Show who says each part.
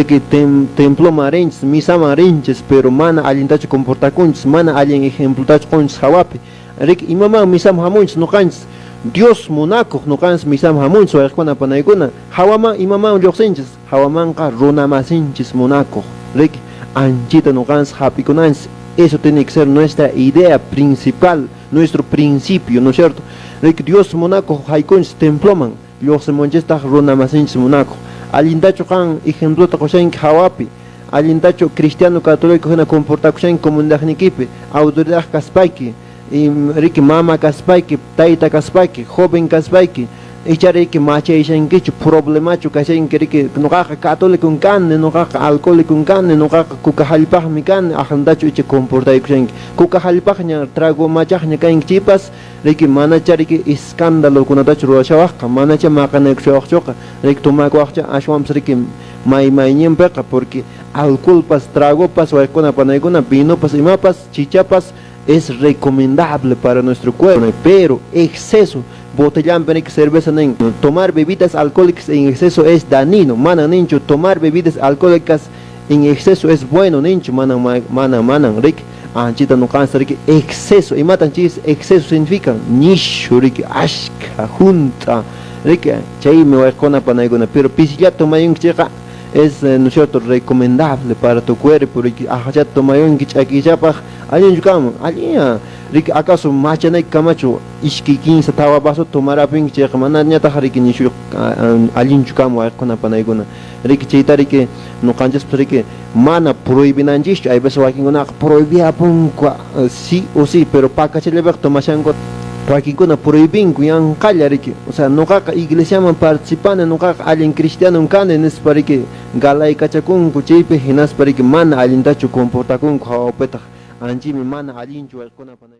Speaker 1: Temploman rinchis, misaman rinchis, pero mana allintachu comportakunchis, mana allin ejemplotachu qunchis hawapi. Riki, imaman misaman hamunchis nuqanchis? Dios munakuq nuqanchis misaman hamunchis, wayqikuna panaykuna. Hawaman imaman lluqsinchis? Hawamanqa runamasinchis munakuq. Riki, anchita nuqanchis hap'ikunanchis. Eso tiene que ser nuestra idea principal, nuestro principio, ¿no es cierto? Riki, Dios munakuq haykunchis temploman, lluqsimunchistaq runamasinchis munakuq. Allintachu qan ejemplota qushanki hawapi? Allintachu cristiano católico hina comportakushanki comunidadnikipi? Autoridad kaspayki, riki, mama kaspayki, tayta kaspayki, joven kaspayki, icha riki machayshankichu, problemachu kashanki, riki, nuqaqa católico kani, nuqaqa alcohólico kani, nuqaqa kuka hallpaqmi kani, aqllantachu icha comportaykushanki? Kuka hallpaqña, trago machaqña kanki chaypas, riki, manacha riki escándalokunatachu ruwashawaqqa, manacha maqanakushawaqchuqa, riki, tomakuwaqcha, ashwanpas riki may mayñinpiqa, porque alcoholpas, tragopas, wayqikuna panaykuna, vinopas, imapas, chichapas es recomendable para nuestro cuerpo, pero exceso, botellanpi riki cerveza nin, "Tomar bebidas alcohólicas en exceso es dañino", mana ninchu "tomar bebidas alcohólicas en exceso es bueno" ninchu, mana, mana, manan, riki, anchita nuqanchis riki exceso, imatan chay exceso significa? Nishu, riki, ashka, hunt'a, riki, chaymi wayqikuna panaykuna, pero pisillata tomayunki chayqa es, ¿no es cierto?, recomendable para tu cuerpo, riki, aqhachata tomayunki ch'akiyllapaq, allinchu kanman? Allinya, riki, acaso machanayki kamachu ishkay, kinsa, tawa vaso tomarapinki chayqa manañataq riki nishu allinchu kanman, wayqikuna panaykuna, riki, chayta riki nuqanchispas riki mana prohibinanchischu. Hay veces wakinkunaqa prohibiapunku sí o sí, pero pakachallapiqa tomashanku. Wakinkuna prohibinku yanqalla, riki, o sea, nuqaqa iglesiaman participani, nuqaqa allin cristiano kani nispa riki galaykachakunku chaypi, hinaspa riki mana allintachu comportakunku hawapitaq, anchimi mana allinchu, wayqikuna.